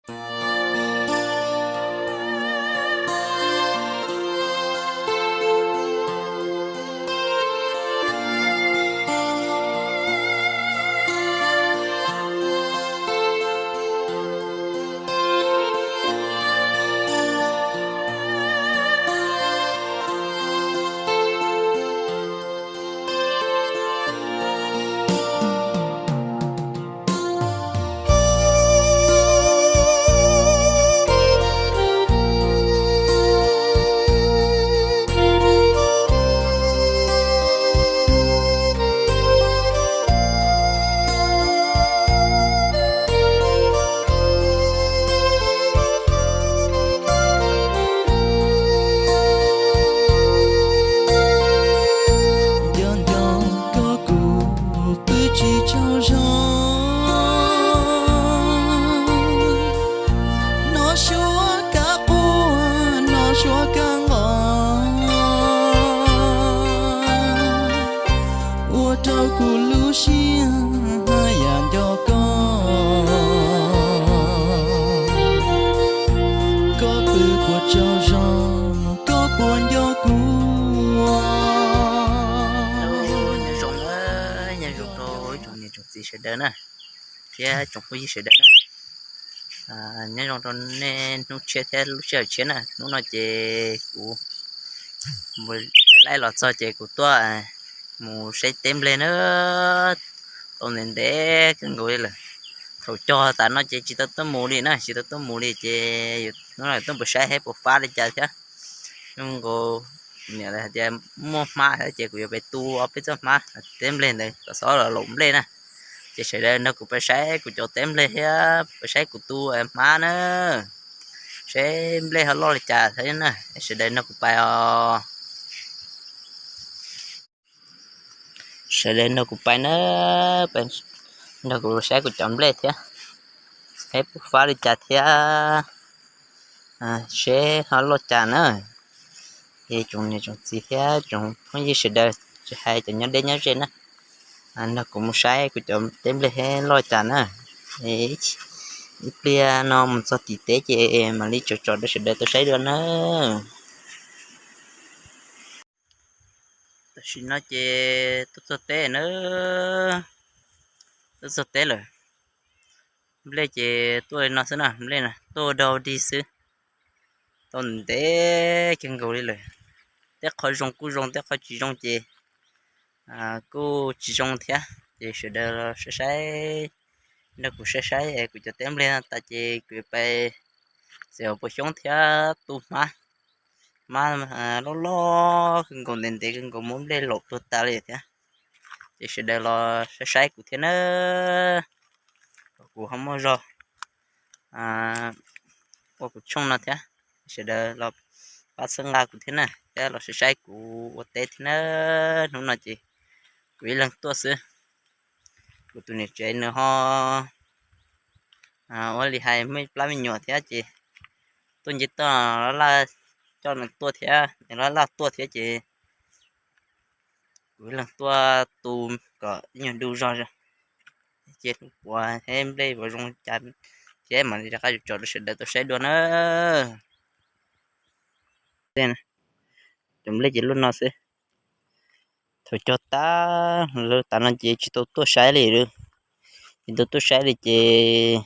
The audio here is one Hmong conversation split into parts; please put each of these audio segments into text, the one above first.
Nco nco koj kuv pw tsis tsaug zog, noj suab kab quaj noj suab kab nqos, ua rau kuv lub siab yam nco koj. Koj pw puas tsaug zog, koj puas nco kuv? Nyob zoo, nyob zoo rau ib tsoom niam tsoom txiv sawv daws na, thiab tsoom phooj ywg sawv daws na. Nyob zoo rau nej hnub tshiab thiab lub sij hawm tshiab na. Hnub no ces kuv laij los txog ces kuv tuaj mus saib teb nplej na. Tau ntev ntev kawg nkaus li lawm. Thaum cog tas no ces tsis tau tuaj mus li na, tsis tau tuaj mus li ces hnub no tuaj mus saib seb puas fab li cas thiab. Zoo nkaus niam hais tias muaj hmab thiab ces kuv yuav pais tu ob peb txoj hmab teb nplej ntawd kom xob los laum nplej na. Ces sawv daws nrog kuv pais saib kuv cov teb nplej thiab pais saib kuv tu hmab na, seb nplej ho loj li cas thiab na. Sawv daws nrog kuv pais os. Sawv daws nrog kuv pais na, nrog kuv saib kuv cov nplej thiab, seb puas fab li cas thiab, seb ho loj cas na. Es tsoom niam tsoom txiv thiab tsoom phooj ywg sawv daws, tsis hais cov nyob deb nyob ze na, nrog kuv mus saib kuv cov teb nplej seb loj cas na. Ib pliag no mus txog tim teb ces mam li tso tso rau sawv daws tau saib dua na. Tam sim no ces tuaj txog teb na, tuaj txog teb lawm. Nplej ces tuaj li no xwb na, nplej na tuaj dog dig xwb. Tau ntev kawg nkaus li lawm, tej qhov zoo kuj zoo, tej qhov tsis zoo ces kuj tsis zoo thiab. Ces sawv daws los saib saib, nrog kuv saib saib es kuv cov teb nplej no tas ces kuv yuav pais txiav puas xyoob thiab tu hmab. Hmab loj loj kawg nkaus, ntev ntev kawg nkaus, muab nplej laum tuag tas li thiab. Ces sawv daws los saib saib kuv thiab na, kom kuv ho muaj zog ua kuv tshooj no thiab. Sawv daws los pab txhawb nqa kuv thiab na, thiab los saib saib kuv ua teb thiab na. Hnub no ces kuv ib leeg tuaj xwb. Kuv tus niam tsev nws ho ua li hais muaj ib plab me nyuam thiab ces tuaj nce toj laj laj coj nws tuaj thiab, laj laj tuaj thiab ces kuv ib leeg tuaj tu kom ib nyuag du zog, ces hnub puav thiab nplej puas zoo cas thiab mam li rov qab tso rau sawv daws tau saib dua na. Cov nplej ces luaj no xwb. Thaum cog tas lawm tas no ces tsis tau tuaj saib li, tsis tau tuaj saib li ces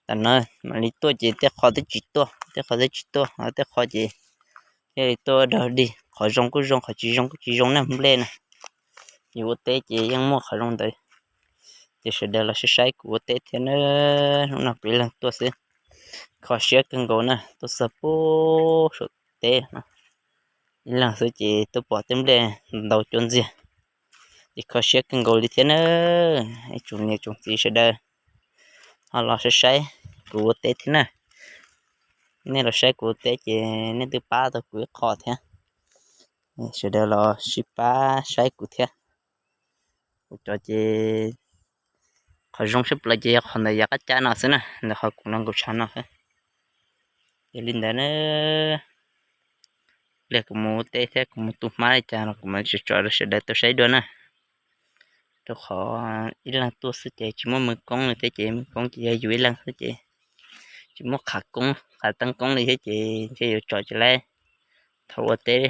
tam no mam li tuaj ces tej qho twb tsis tuaj, tej qho twb tsis tuaj, tej qho ces thiaj li tuaj dog dig, qhov zoo kuj zoo, qhov tsis zoo kuj tsis zoo na. Nplej na, yus ua teb ces yeej muaj qhov zoo ntawd. Ces sawv daws los saib saib kuv ua teb thiab na. Hnub no kuv ib leeg tuaj xwb, kho siab kawg nkaus na, tuaj txog puag saum teb no, ib leeg xwb ces tuaj pom tej nplej ntau cuaj ntxiag, ces kho siab kawg nkaus li thiab na. Ib tsoom niam tsoom txiv sawv daws ho los saib saib kuv ua teb thiab na. Nej los saib kuv ua teb ces nej twb pab tau kuv ib qho thiab. Sawv daws los sib pab saib kuv thiab. Kuv cov ces qhov zoo tshaj plaws ces yog qhov ntawm yav qab cab no xwb na, ntawm qhov kuv no nkaus tshav no xwb. Yog li ntawd na, pliag kuv mus ua teb thiab kuv mus tu hmab li cas los kuv mam tso tso rau sawv daws tau saib dua na. Rau qhov ib leeg tuaj xwb ces tsis muaj mws koob li thiab, ces mws koob ces yog yus ib leeg xwb ces tsis muaj qhav koob qhav teeb koob li thiab ces ntshe yuav tsom tsis laib thaum ua teb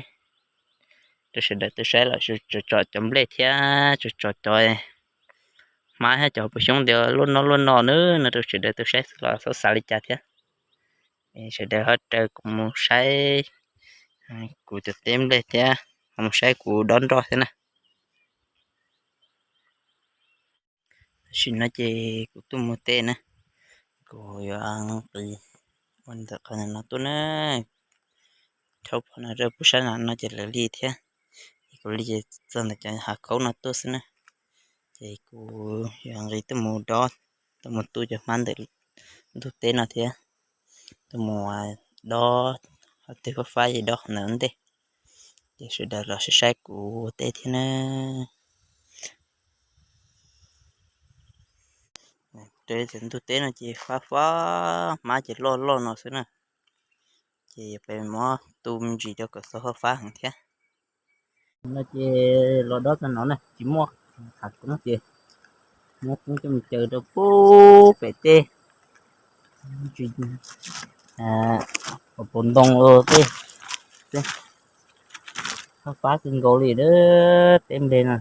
rau sawv daws tau saib lawm, tsom tsom cov nplej thiab tsom tsom cov hmab thiab cov puas xyoob ntawd luaj no luaj no na no rau sawv daws tau saib xwb los txhob xav li cas thiab. Sawv daws ho raws kuv mus saib kuv cov teb nplej thiab ho mus saib kuv dob nroj thiab na. Tam sim no ces kuv tuaj mus teb na, kuv yuav nqis ua ntawm qhov no tuaj na. Rhaub phom no rau puag sab no no ces lawv li thiab, es kuv li ces txog ntawm cov hav khaub no tuaj xwb na. Ces kuv yuav nqis tuaj mus dob, tuaj mus tu cov hmab ntawm ntug teb no thiab, tuaj mus dob qhov twg fab fab ces dob qhov ntawd ua ntej, ces sawv daws los saib saib kuv ua teb thiab na. Ntug teb no ces fab fab hmab ces loj loj no xwb na, ces yuav peb muab tu me ntsis rau kom txhob fab fab heev thiab. No ces los dob txog no na tsis muaj qhav koob ces muab koob coj mus caws rau pub pem tej, tsis, hauv paus ntoo tej, fab fab kawg nkaus li teb nplej no.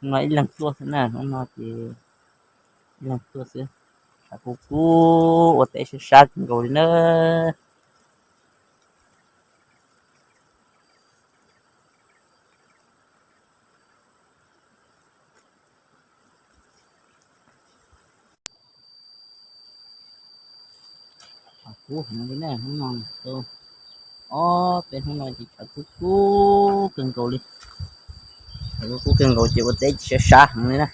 No ib leeg tuaj xwb na, hnub no ces ib leeg tuaj xwb, tshav kub kub ua teb sab sab kawg nkaus li na. Tshav kub heev li na hnub no, ob peb hnub no ces tshav kub kub kawg nkaus li. Tshav kub kub kawg nkaus ces ua teb ces sab sab heev li na.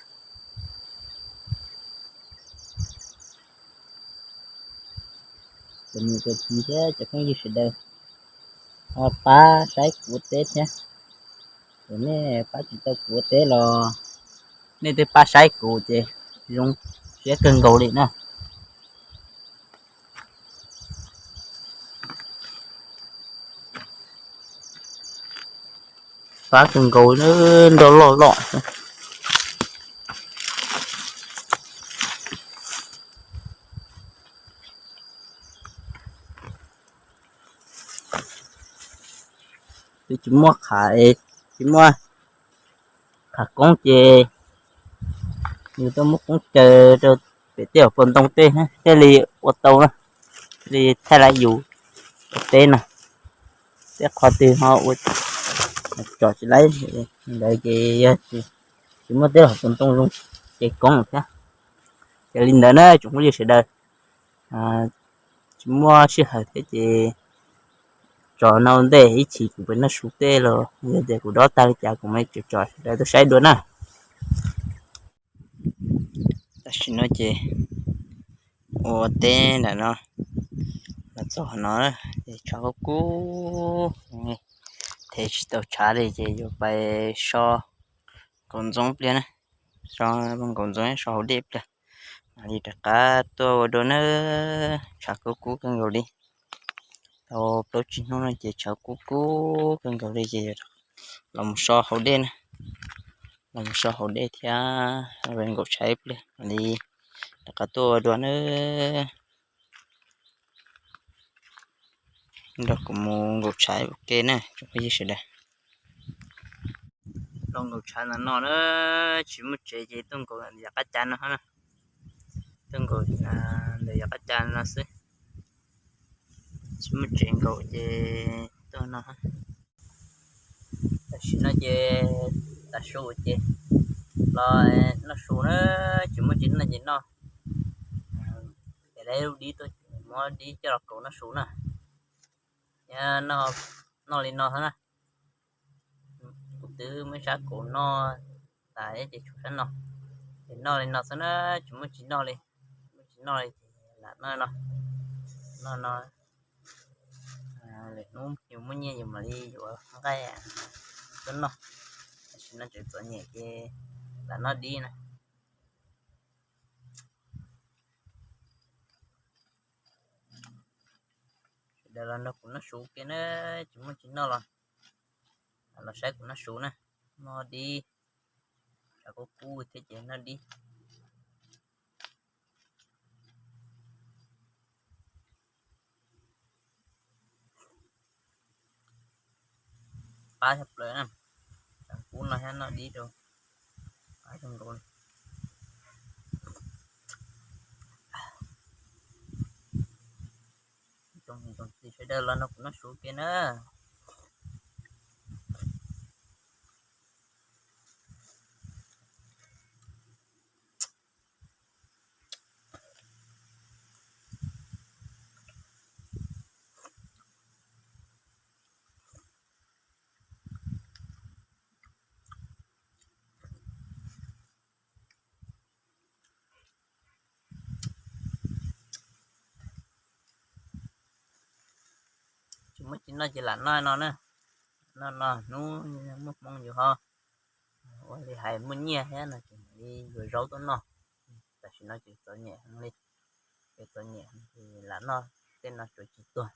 Cov niam cov txiv thiab cov phooj ywg sawv daws ho pab saib kuv ua teb thiab. Thaum nej pab tsis tau kuv ua teb los nej twb pab saib kuv ces zoo siab kawg nkaus li na. Fab kawg nkaus, nroj loj loj. Twb tsis muaj qhav, tsis muaj qhav koob ces yus tuaj muab koob caws rau pem tej hauv paus ntoo tej thiaj li ua tau na, thiaj li thaij laib yus teb no. Tej qhov twg ho ua tsom tsis laib ntawd ces yog tsis muaj tej hauv paus ntoo zoo ces koob thiab. Ces li ntawd na tsoom phooj ywg sawv daws, tsis muaj sij hawm thiab ces tso no ua ntej ib chim kuv pem noj su tej los yog tias kuv dob tag li cas kuv mam li tso sawv daws tuaj saib dua na. Tam sim no ces ua teb nram no, los txog no ces tshav kub kub, thev tsis tau tshav li ces yuav pais so nkaus ntxoov pliag na, so nkaus ntxoov so haus dej pliag mam li rov qab tuaj ua dua na. Tshav kub kub kawg nkaus li. Tau plaub tsib hnub no ces tshav kub kub kawg nkaus li ces los mus so haus dej na, los mus so haus dej thiab nkaum tshav ib pliag mam li rov qab tuaj ua dua na. Nrog kuv mus nkaum tshav ua ke na tsoom phooj ywg sawv daws. Los nkaum tshav ntawm no na, tsis muaj tsev ces tuaj nkaum yam qab cas no na, tuaj nkaum ntawm yam qab cas no xwb, tsis muaj tsev nkaum ces tuaj no. Tam sim no ces tav su ces los noj su na, tsis muaj tsev noj ces noj, es lub dib tuaj muab dib coj los kaus noj su na. Noj li no xwb na. Kuv twb muab sab kaus noj tas ces tshuav sab no. Ces noj li no xwb na, tsis muaj tsis noj li. Muaj tsis noj li ces lam noj no. Noj no, lwm hnub yus muaj nyiaj yus mam li yuav nqaij tuaj noj. Tam sim no tseem txom nyem ces lam noj dib na. Sawv daws los nrog kuv noj su ke na, tsis muaj tsis noj los, los saib kuv noj su na, noj dib. Tsam kub kub thiab ces noj dib. Qab tshaj plaws na, tsam kub no thiab noj dib rau, qab zoo nkaus li. Tsoom niam tsoom txiv sawv daws los nrog kuv noj su ke na. Tsis muaj tsis noj ces lam noj no na. Noj no hnub muaj hmoo yus ho ua li hais muaj nyiaj thiab no ces mam li yuav zaub tuaj noj. Tam sim no ces txom nyem heev li, ces txom nyem lam noj, tej no tsuav tsis tuag.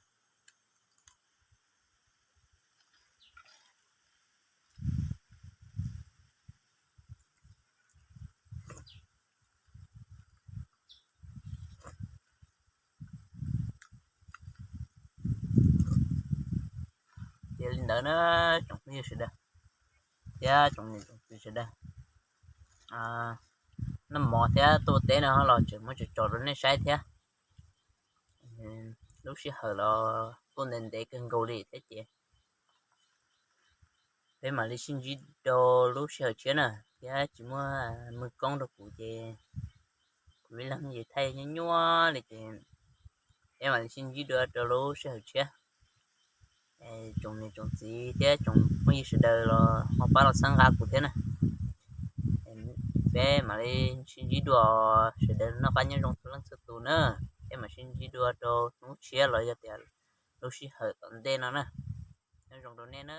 Ces li ntawd na, tsoom phooj ywg sawv daws thiab tsoom niam tsoom txiv sawv daws, noj mov thiab tuaj teb no los tseem muab tso tso rau nej saib thiab. Lub sij hawm los kuj ntev ntev kawg nkaus li thiab ces peb mam li sib ntsib rau lub sij hawm tshiab na, thiab tsis muaj mws koob rau kuv ces kuv ib leeg ces thaij nyuaj nyuaj li ces peb mam li sib ntsib dua rau lub sij hawm tshiab. Tsoom niam tsoom txiv thiab tsoom phooj ywg sawv daws los ho pab los txhawb nqa kuv thiab na. Peb mam li sib ntsib dua, sawv daws noj qab nyob zoo txhua leej txhua tus na. Peb mam sib ntsib dua rau hnub tshiab los yog tias lub sij hawm tom ntej no na. Nyob zoo rau nej na.